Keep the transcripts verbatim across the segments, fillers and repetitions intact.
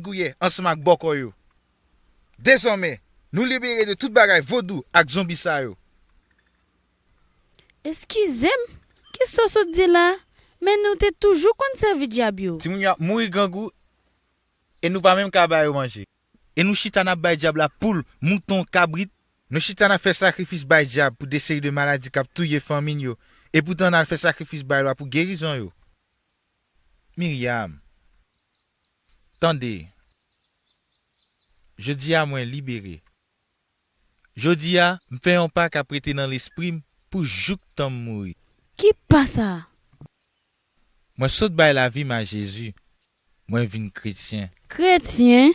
Grangou yè ansanm ak bòkò yo. Dezòmè, nou libere de tout bagay vodou ak zonbi sa yo. Eskize m, kisa w sot di la? Men nou te toujou konn sèvi dyab yo. Timoun yo ap mouri grangou e nou pa menm ka ba yo manje. E nou chita n ap bay dyab la poul, mouton, kabrit. Nou chita n ap fè sakrifis bay dyab pou de seri de maladi k ap touye fanmi n yo. Epoutan n al fè sakrifis bay lwa pou gerizon yo. Miryam, tande. Jodi a mwen libere. Jodi a, m fè yon pa k ap rete nan lespri m pou jouktan m mouri. Ki pa sa a? Mwen sot bay lavi m a Jezi. Mwen vin kretyen. Kretyen?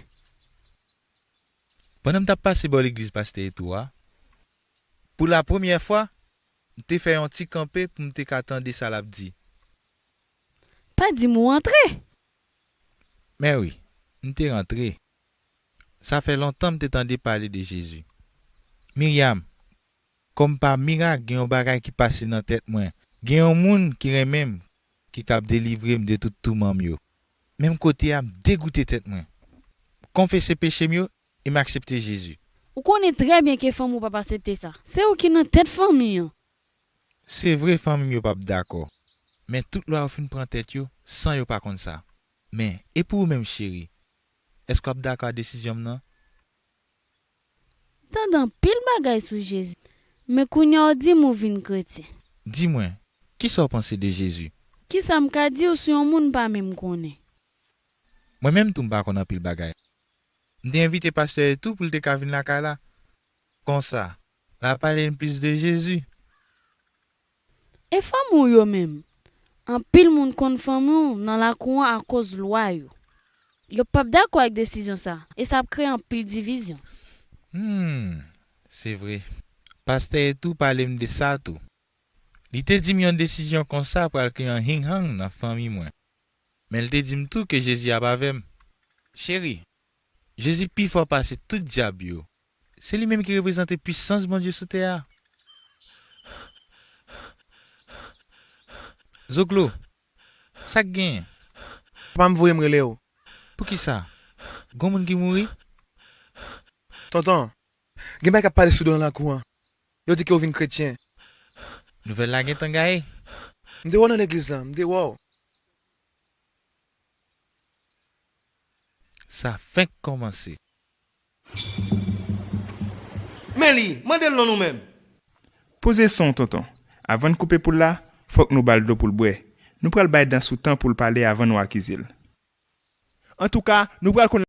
Pandan m t ap pase bò legliz pastè Etou a, pou lapremyè fwa, m te fè yon ti kanpe pou m te ka tande sa l ap di. Pa di m ou antre. Men wi, m te rantre. Sa fè lontan m te tande pale de Jezi. Miryam, kòm pa mirak, gen yon bagay ki pase nan tèt mwen. Gen yon moun ki renmen m, ki kab delivre m de tout touman m yo. Menm kote a, m degoute tèt mwen. M konfese peche m yo e m aksepte Jezi. Ou konnen trè byen ke fanmi w p ap aksepte sa. Se ou ki nan tèt fanmi an. Se vre, fanmi m yo p ap dakò. Men tout lwa yo fin pran tèt yo san yo pa konn sa. Men, e pou ou menm, cheri? Èske w ap dakò a desizyon m nan? M tande anpil bagay sou Jezi, men kounye a w di m ou vin kretyen. Di mwen, kisa w panse de Jezi? Kisa m ka di w sou yon moun m pa menm konnen? Mwen menm tou m pa konn anpil bagay. M te envite pastè Etou pou l te ka vin lakay la. Konsa, l a pale n plis de Jezi. E fanmi w yo menm? Anpil moun konn fanmi w nan lakou an akoz lwa yo. Yo p ap dakò ak desizyon sa a, e sa ap kreye anpil divizyon. Hmm, se vre. Pastè Etou pale m de sa tou. Li te di m yon desizyon konsa pral kreye yon hing-hang nan fanmi mwen. Men l te di m tou ke Jezi ap avè m. Cheri, Jezi pi fò pase tout dyab yo. Se li menm ki reprezante pisans Bondye sou tè a. Zoklo, sa k genyen? Papa m voye m rele w. Poukisa? Gon moun ki mouri? Tonton, gen bagay k ap pale sou do w nan lakou an. Yo di ke w vin kretyen. Nouvèl la gentan gaye. M te wè w nan legliz la, m te wè w. Sa fenk kòmanse. Men li, mande l non nou menm. Poze son w, tonton. Avan n koupe poul la, fòk nou ba l dlo pou l bwè. Nou pral bay Dansou tan pou l pale avan nou akize l. Antouka, nou pral konn